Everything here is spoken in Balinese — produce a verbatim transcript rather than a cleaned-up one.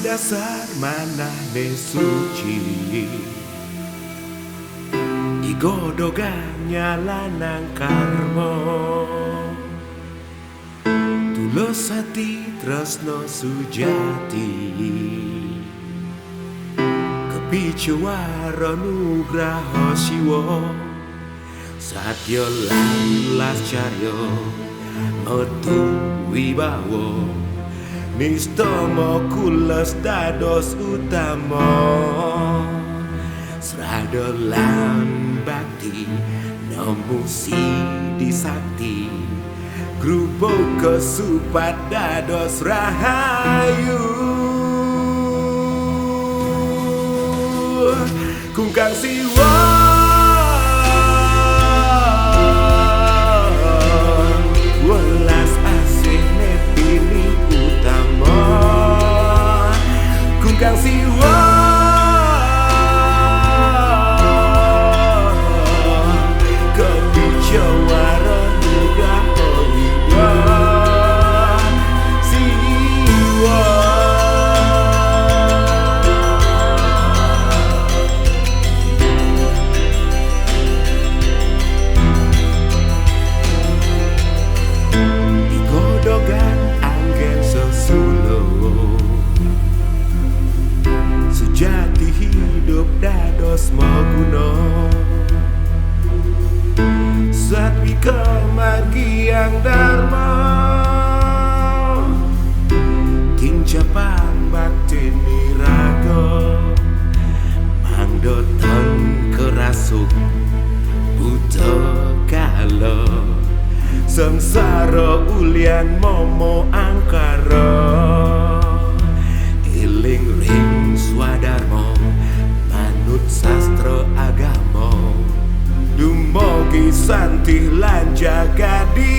Dasar manahne suci, digodhogannyalanang karma. Tulus ati tresna sujati, kapica wara nugraha Siwa. Satya lan lascarya, metu wibawa, nistama kules dados utama. Srada lan bakti, nemu sidi sakti, grubug kesupat dados rahayu. Kungkang Siwa, welas asihne pilih utama. Kungkang Siwa, kapica wara nugraha Ida Siwa. Digodhogan anggen sesuluh, sujati hidup dados maguna. Satwika margiang dharma, tincapang baktin iraga, mangda ten karasuk buta kala, sangsara ulian mama angkara. Eling ring swadharma, manut sastra agama, dumugi santih lan jagadi.